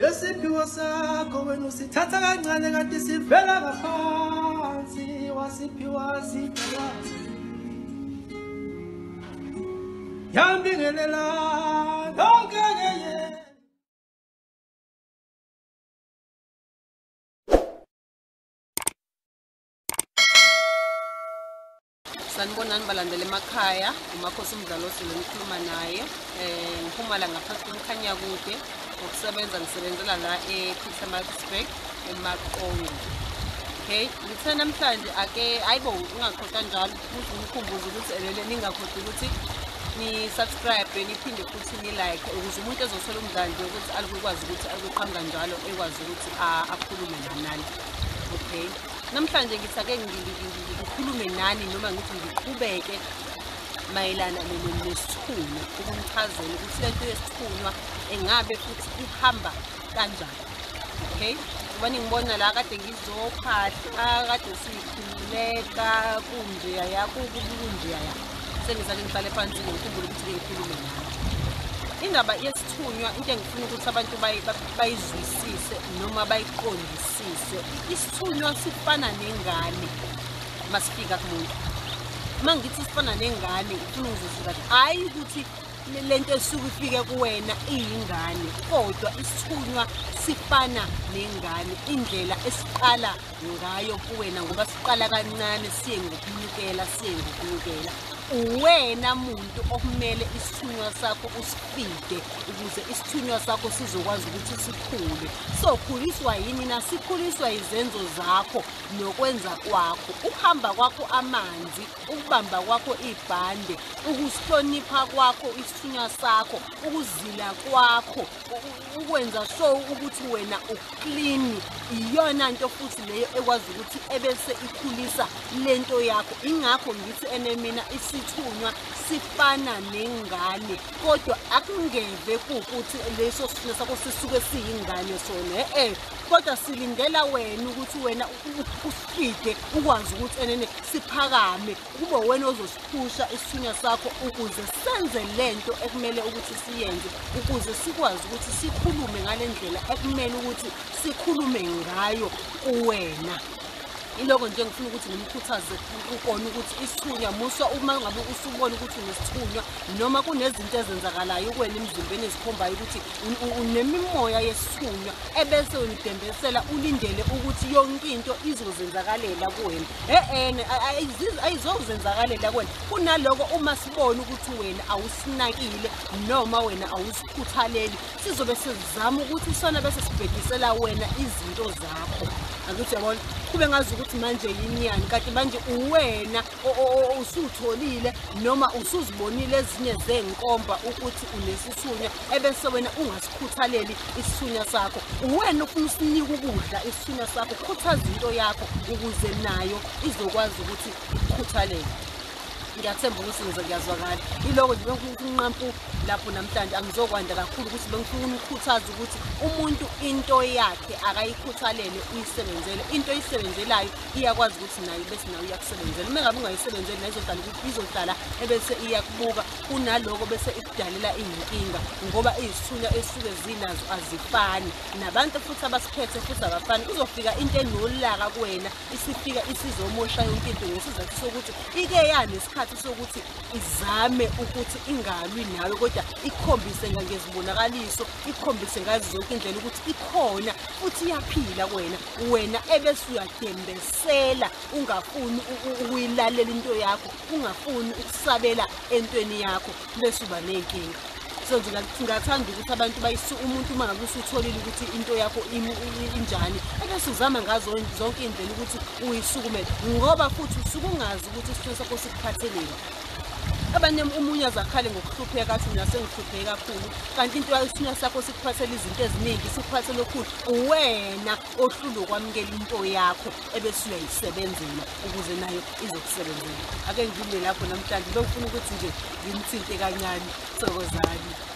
Lesiphiwo sakho wena usithatha kancane kanti sivela ngaphansi, wasiphiwa sidalwazi. Yambingelela nonke. Sanibonani balandela emakhaya, uMakhosi Mdlalose lo ngikhuluma naye. Ngiphuma la ngaphansi koMkhanyakude, ngokusebenza ngisebenzela la ePietermaritzburg eMaqongo. Okay, ngithe namhlanje ake hayibo ungakhohlwa kanjalo futhi ngikhumbuze ukuthi elele ningakhohlwa ukuthi ni subscribe niphinde futhi ni like ukuze umuntu ezothola umdlandla ukuthi alukwazi ukuthi akuqhamuka njalo ekwazi ukuthi akhulume nani. Okay, namhlanje ngithi ake ngikhulume nani noma ngithi ngiqhubeke mayelana nesithunywa, ukumchazela ukuthi lento yesithunywa engabe futhi ihamba kanjani. Okay, ngoba ningibona la kade ngizophahla, kade sikhululeka kunjeya kunjeya, sengizake ngihlale phansi ngikhumbule ukuthi ngikhulume nani. Indaba yesithunywa, into engifuna ukuthi abantu bayizwisise noma bayiqondisise, isithunywa sifana nengane masifika kumuntu. Uma ngithi sifana nengane, ngifuna ukuzwisisa kahle, hhayi ukuthi lento esuke ifike kuwena iyingane, kodwa isithunywa sifana nengane, indlela esiqala ngayo kuwena, ngoba siqala kancane siye ngokunyukela, siye ngokunyukela. Uwena muntu okumele isithunywa sakho usifide ukuze isithunywa sakho sizokwazi ukuthi sikhule. Sokhuliswa yini na? Sikhuliswa izenzo zakho nokwenza kwakho, ukuhamba kwakho amanzi, ukubamba kwakho ibhande, ukusihlonipha kwakho isithunywa sakho, ukuzila kwakho, ukwenza so ukuthi wena uclean. Iyona nto futhi leyo ekwazi ukuthi ebese ikhulisa lento yakho. Ingakho ngithi ene mina isithunywa sifana nengane, kodwa akungeve kukuthi leso sithunywa sakho sisuke siyingane sona, kodwa silindela wena ukuthi wena usifide ukwazi ukuthi enene siphakame, kube wena ozosiphusha isithunywa sakho ukuze senze lento ekumele ukuthi siyenze, ukuze sikwazi ukuthi sikhulume ngale ndlela ekumele ukuthi sikhulume ngayo kuwena. Iloko nje ngifuna ukuthi ngimkhuthaze ukona ukuthi isithunywa musa, uma ngabe usubona ukuthi unesithunywa noma kunezinto ezenzakalayo kuwena emzimbeni ezikhombayo ukuthi unemimoya yesithunywa, ebese unidembesela ulindele ukuthi yonke into izozenzakalela kuwena. Ayizozenzakalela kuwena. Kunaloko uma sibona ukuthi wena awusinakile noma wena awusikhuthaleli, sizobe sizama ukuthi sona bese sibhekisela wena izinto zakho. Akuthi uyabona, kube ngazi ukuthi manje yini yani, kanti manje uwena usutholile noma usuzibonile ezinye zenkomba ukuthi unesithunywa, ebese wena ungasikhuthaleli isithunywa sakho. Uwena ufuna usinike ukudla isithunywa sakho, khuthaza into yakho ukuze nayo izokwazi ukuthi ikhuthalele. Ngiyathemba ukuthi ngiyazwakala. Iloko nje bengifuna ukuthi nqampu lapho namhlanje, angizokwanda kakhulu ukuthi bengifuna ukukhuthaza ukuthi umuntu into yakhe akayikhuthalele, uyisebenzele. Into oyisebenzelayo iyakwazi ukuthi nayo bese nayo iyakusebenzela. Uma ngabe ungayisebenzeli nayo izohlala ukuthi izohlala ebese iyakubuka, kunaloko bese ikudalela iy'nkinga, ngoba izithunywa esuke zinazo azifani nabantu futhi abasiphethe futhi abafani. Kuzofika into enolaka kuwena, isifika isizomosha yonke into ngesizathu sokuthi ike yanesikhathi sokuthi izame ukuthi ingalwi nawe, kodwa ikhombise ngezibonakaliso, ikhombise ngazo zonke indlela ukuthi ikhona futhi iyaphila kuwena. Wena ebese uyadembesela, ungafuni ukuyilalela into yakho, ungafuni ukusabela entweni yakho, bese uba ney'nkinga. So nje ngingathanda ukuthi abantu umuntu uma ngabe usutholile ukuthi into yakho injani, ebese uzama ngazo zonke iy'ndlela ukuthi uyisukumele, ngoba futhi usuke ungazi ukuthi isithunywa sakho sikuphatheleni. Abanye omunye azakhale ngokuhlupheka athi mina sengihlupheke kakhulu, kanti into isithunywa sakho sikuphathela izinto eziningi, sikuphathela okukhulu. Uwena ohlulwe ukwamukela into yakho ebese uyayisebenzela ukuze nayo izokusebenzela. Ake ngime lapho namhlanje, bengifuna ukuthi nje ngimthinte kancane. Thokozani.